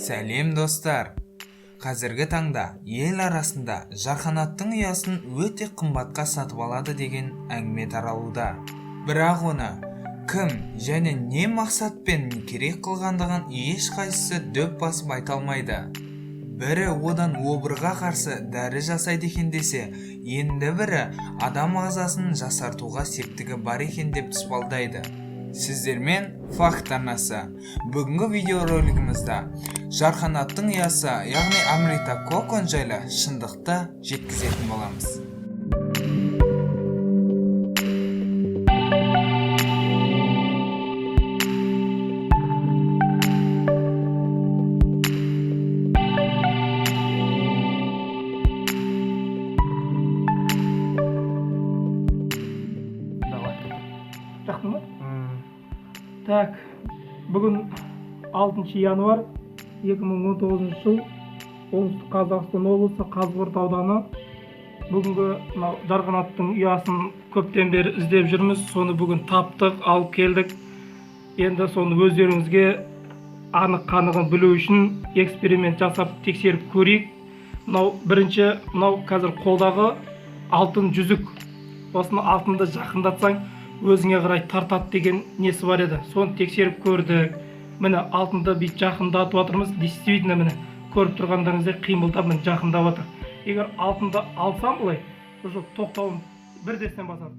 Сәлем, достар! Қазіргі таңда ел арасында жарқанаттың ұясын өте қымбатқа сатып алады деген әңгіме таралуда. Бірақ оны кім және не мақсатпен керек қылғандығын ешқайсысы дөп басып айта алмайды. Бірі одан обырға қарсы дәрі жасайды екен десе, енді бірі адам ағзасын жасартуға септігі бар екен деп тұспалдайды. Сіздермен Факт арнасы. Бүгінгі видеоролигімізде жарқанаттың ұясы, яғни Амрита Кокон жайлы шындықты жеткізетін боламыз. Давай. Жақтың ба? Так, бүгін 6 январь 2019 жыл, Оңтүстік Қазақстан облысы, Қазығұрт ауданы. Бүгінгі мынау жарғанаттың ұясын көптен бері іздеп жүрміз. Соны бүгін таптық, алып келдік. Енді соны өздеріңізге анық қанығын білу үшін эксперимент жасап тексеріп көрейік. Мынау бірінші, мынау қазір қолдағы алтын жүзік. Осыны, алтынды жақындатсаң, өзіңе қарай тартады деген несі бар еді, соны тексеріп көрдік. Міне, алтынды бүйтіп жақындатып жатырмыз. Действительно, міне, көріп тұрғандарыңыздай, қимылдап, міне, жақындап жатыр. Егер алтынды алсам былай, уже тоқтауын бірдесінен басады.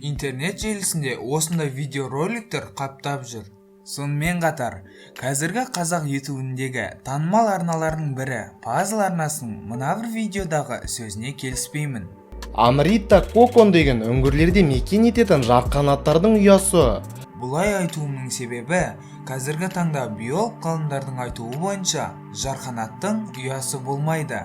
Интернет желісінде осындай видеороликтер қаптап жүр. Сонымен қатар қазіргі қазақ ютубіндегі танымал арналардың бірі Пазл арнасының мына бір видеодағы сөзіне келіспеймін. Амрита Кокон деген үңгірлерде мекен ететін жарқанаттардың ұясы. Бұлай айтуымның себебі, қазіргі таңда биолог ғалымдардың айтуы бойынша, жарқанаттың ұясы болмайды.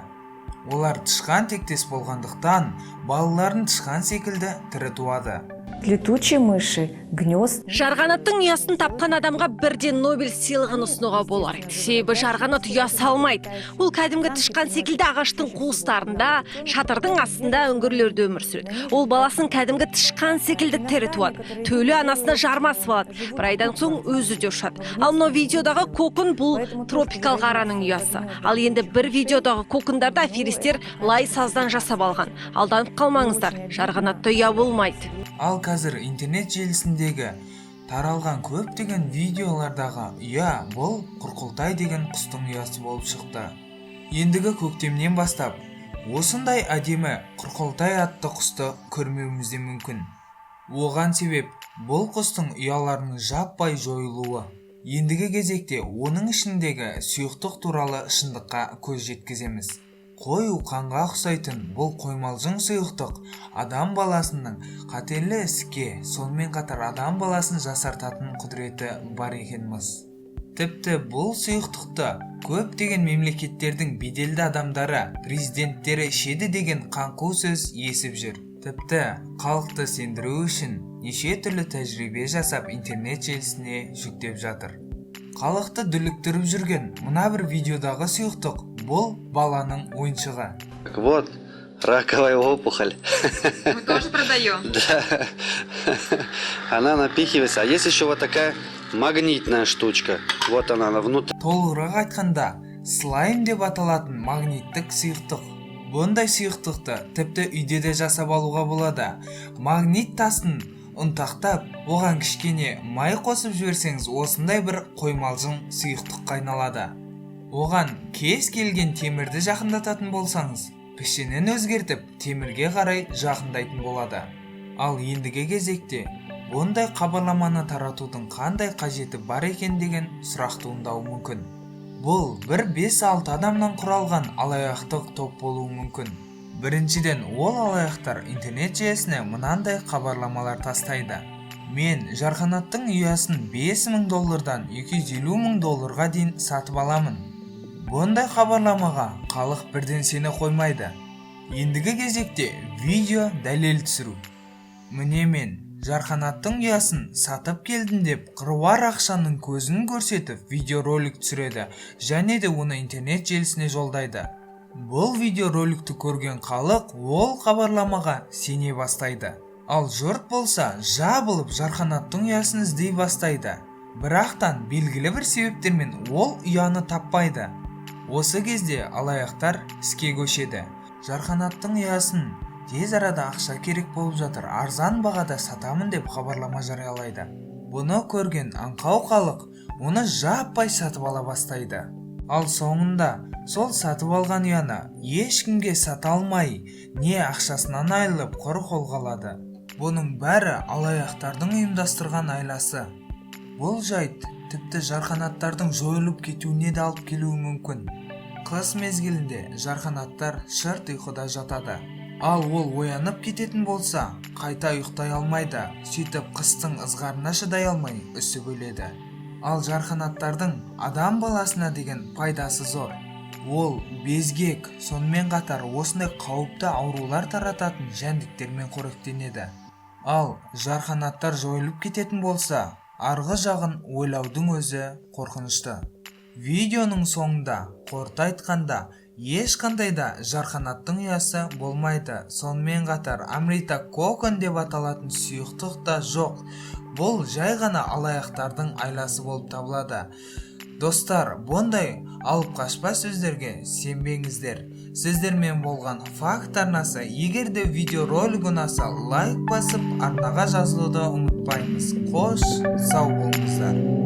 Олар тышқан тектес болғандықтан, балаларын тышқан секілді тірі туады. Летучие мыши гнезд Жарғанаттың ұясын тапқан адамға бірден Нобель сыйлығын ұсынуға болар еді. Себебі жарғанат ұя салмайды. Ол кәдімгі тышқан секілді ағаштың қуыстарында, шатырдың астында, үңгірлерде өмір сүреді. Ол баласын кәдімгі тышқан секілді тірі туады. Төлі анасына жармасып алады. Бір айдан соң өзі де ұшады. Ал мынау видеодағы кокон — бұл тропикалық араның ұясы. Ал енді бір видеодағы кокондарды аферистер лай саздан жасап алған. Алданып қалмаңыздар, жарғанатта ұя болмайды. Ал қазір интернет желісіндегі таралған көптеген видеолардағы ұя — бұл құрқылтай деген құстың ұясы болып шықты. Ендігі көктемнен бастап осындай әдемі құрқылтай атты құсты көрмеуіміз де мүмкін. Оған себеп — бұл құстың ұяларының жаппай жойылуы. Ендігі кезекте оның ішіндегі сұйықтық туралы шындыққа көз жеткіземіз. Қою қанға ұқсайтын бұл қоймалжың сұйықтық адам баласының қатерлі ісікке, сонымен қатар адам баласын жасартатын құдіреті бар екен-мыс. Тіпті бұл сұйықтықты көптеген мемлекеттердің беделді адамдары, президенттері ішеді деген қаңқу сөз есіп жүр. Тіпті халықты сендіру үшін неше түрлі тәжірибе жасап, интернет желісіне жүктеп жатыр. Халықты дүрліктіріп жүрген мына бір видеодағы сұйықтық — бұл баланың ойыншығы. Так вот, раковая опухоль. Мы тоже продаем. Да. Она напихивается. А есть еще вот такая магнитная штучка. Вот она, она внутри. Толығырақ айтқанда, слайм деп аталатын магниттік сұйықтық. Бұндай сұйықтықты тіпті үйде де жасап алуға болады. Магнит тасын ұнтақтап, оған кішкене май қосып жіберсеңіз, осындай бір қоймалжың сұйықтыққа айналады. Оған кез келген темірді жақындататын болсаңыз, пішінін өзгертіп, темірге қарай жақындайтын болады. Ал ендігі кезекте бұндай хабарламаны таратудың қандай қажеті бар екен деген сұрақ туындауы мүмкін. Бұл бір 5-6 адамнан құралған алаяқтық топ болуы мүмкін. Біріншіден, ол алаяқтар интернет желісіне мынандай хабарламалар тастайды: «Мен жарқанаттың ұясын 5000 доллардан 250 мың долларға дейін сатып аламын». Бұндай хабарламаға халық бірден сене қоймайды. Ендігі кезекте видео дәлел түсіру. «Міне, мен жарқанаттың ұясын сатып келдім» деп, қыруар ақшаның көзін көрсетіп, видеоролик түсіреді және де оны интернет желісіне жолдайды. Бұл видеороликті көрген халық ол хабарламаға сене бастайды. Ал жұрт болса жабылып, жарқанаттың ұясын іздей бастайды. Бірақтан белгілі бір себептермен ол ұяны таппайды. Осы кезде алаяқтар іске көшеді. Жарқанаттың ұясын тез арада ақша керек болып жатыр, арзан бағада сатамын деп хабарлама жариялайды. Бұны көрген аңқау халық оны жаппай сатып ала бастайды. Ал соңында сол сатып алған ұяны ешкімге сата алмай, не ақшасынан айырылып, құр қол қалады. Бұның бәрі алаяқтардың ұйымдастырған айласы. Бұл жайт тіпті жарқанаттардың жойылып кетуіне де алып келуі мүмкін. Қыс мезгілінде жарқанаттар шырт ұйқыда жатады. Ал ол оянып кететін болса, қайта ұйықтай алмайды. Сөйтіп қыстың ызғарына шыдай алмай үсіп өледі. Ал жарқанаттардың адам баласына деген пайдасы зор. Ол безгек, сонымен қатар осындай қауіпті аурулар тарататын жәндіктермен қоректенеді. Ал жарқанаттар жойылып кететін болса, арғы жағын ойлаудың өзі қорқынышты. Видеоның соңында қорыта айтқанда, ешқандай да жарқанаттың ұясы болмайды. Сонымен қатар Амрита Кокон деп аталатын сұйықтық та жоқ. Бұл жай ғана алаяқтардың айласы болып табылады. Достар, бұндай алып қашпа сөздерге сенбеңіздер. Сіздермен болған Факт арнасы. Егер де видеоролик ұнаса, лайк басып, арнаға жазылуды ұмытпаймыз. Қош, сау болыңыздар.